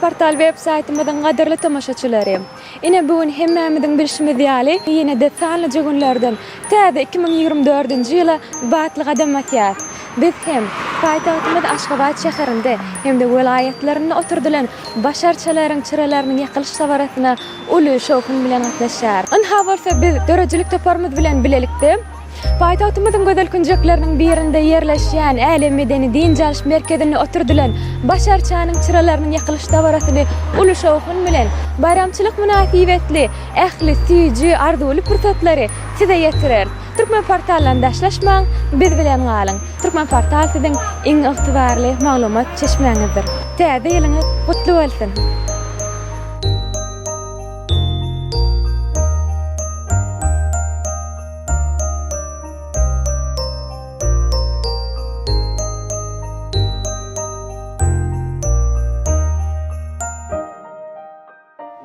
Portal web saýtymyzyň gadyrly tomaşaçylary! Ine bu gün hemmämiziň bilşimiz ýaly, ýene-de sanlyja günlerden täze 2024-nji ýyla batly gadam basýas. Biz hem paýtagtymyz Aşgabat şäherinde hem-de welaýatlarynda oturdylan baş arçalaryň çyralarynyň ýakylyş dabarasyna uly şowhun bilen gatnaşýarys. Ynha bolsa biz döredijilik toparymyz bilen bilelikde Paýtagtymyzyň gözel künjekleriniň birinde ýerleşýän Älem medeni-dynç alyş merkezinde oturdylan baş arçanyň çyralarynyň ýakylyş dabarasyny uly şowhun bilen, baýramçylyk mynasybetli ähli süýji, arzuwly pursatlary size ýetireris. Türkmenportaldan daşlaşmaň, biz bilen galyň! Türkmenportal siziň iň ygtybarly maglumat çeşmäňizdir. Täze ýylyňyz gutly bolsun!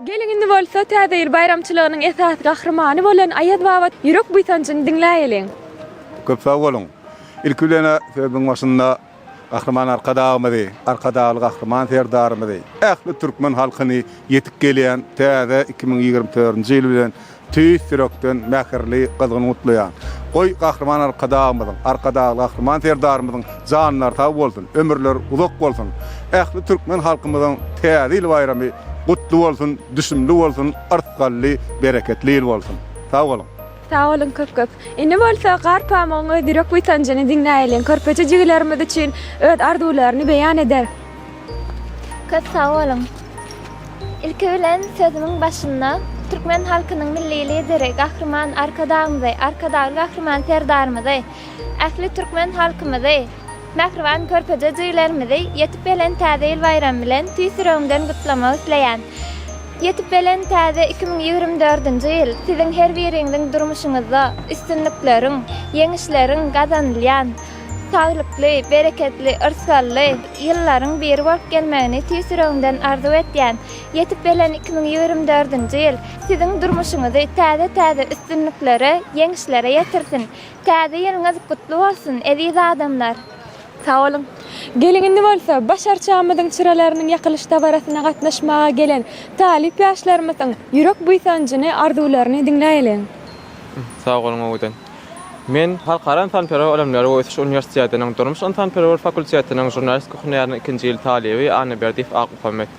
Geliň indi bolsa Täze ýyl baýramçylygynyň esasy gahrymany bolan Aýaz baba ýürek buýsanjyny diňläýeliň. Köp sag boluň. Ilki bilen-ä sözümiň başynda Gahryman Arkadagymyzy, Arkadagly Gahryman Serdarymyzy, ähli türkmen halkyny ýetip gelýän täze 2024-nji ýyl bilen tüýs ýürekden mähirli, gyzgyn gutlaýan. Goý, Gahryman Arkadagymyzyň, Arkadagly Gahryman Serdarymyzyň janlary sag bolsun, ömürleri uzak bolsun! Ähli türkmen halkymyzyň Täze ýyl baýramy gutly bolsun, düşümli bolsun, yrsgally, bereketli ýyl bolsun! Sag boluň! Sag boluň köp köp. Indi bolsa Gar pamygyň öz ýürek buýsanjyny diňläýeliň. Körpeje jigilerimiz üçin öz arzuwlaryny beýan eder. Köp sag boluň. Ilki bilen sözümiň başynda türkmen halkynyň Milli Lideri Gahryman Arkadagymyzy, Arkadagly Gahryman Serdarymyzy, ähli türkmen halkymyzy, mähriban körpeje jigilerimizi ýetip gelen Täze ýyl baýramy bilen tüýs ýüregimden gutlamak isleýän. Ýetip gelen täze 2024-nji ýyl siziň her biriňiziň durmuşyňyzda üstünlikleriň, ýeňişleriň gazanylýan, saglykly, bereketli, yrsgally ýyllaryň biri bolup gelmegini tüýs ýüregimden arzuw etýän. Ýetip gelen 2024-nji ýyl siziň durmuşyňyzy täze-täze üstünliklere, ýeňişlere ýetirsin! Täze ýylyňyz gutly bolsun, eziz adamlar! Sag boluň. Geliň indi bolsa, baş arçamyzyň çyralarynyň ýakylyş dabarasyna gatnaşmaga gelen talyp ýaşlarymyzyň ýürek buýsanjyny, arzuwlaryny diňläýeliň. Sag boluň Owadan. Men Halkara ynsanperwer ylymlary we ösüş uniwersitetiniň Durmuş ynsanperwer fakultetiniň žurnalistika hünäriniň ikinji ýyl talyby Annaberdiýew Akmuhammet.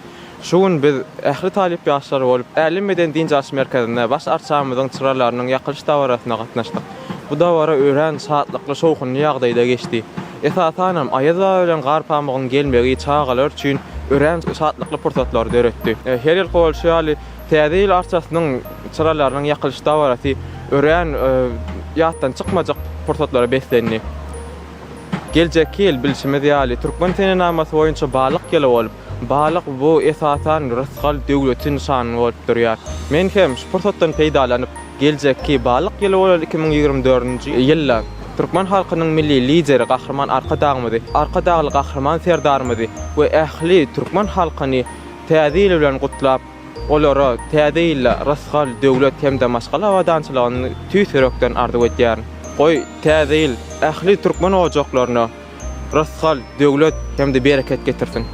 Şu gün biz ähli talyp ýaşlar bolup, Älem medeni-dynç alyş merkezinde baş arçamyzyň çyralarynyň ýakylyş dabarasyna gatnaşdyk. Bu dabara örän şatlykly, şowhunly ýagdaýda geçdi. Esasanam, Aýaz baba bilen Garpamygyň gelmegi çagalar üçin örän şatlykly pursatlary döretdi. Her ýylky bolşy ýaly, Täze ýyl arçasynyň çyralarynyň ýakylyş dabarasy örän ýatdan çykmajak pursatlara beslendi. Geljekki ýyl, bilşimiz ýaly, türkmen senenamasy boýunça balyk ýyly bolup, balyk bu, esasan, rysgal, döwleti nyşany bolup durýar. Men hem şu pursatdan peýdalanyp, geljekki balyk ýyly bolan 2024-nji ýylda türkmen halkynyň Milli Lideri Gahryman Arkadagymyzy, Arkadagly Gahryman Serdarymyzy we ähli türkmen halkyny Täze ýyl bilen gutlap, olara Täze ýylda rysgal, döwlet hem-de maşgala abadançylygyny tüýs ýürekden arzuw edýärin. Goý, Täze ýyl ähli türkmen ojaklaryna rysgal, döwlet hem-de bereket getirsin!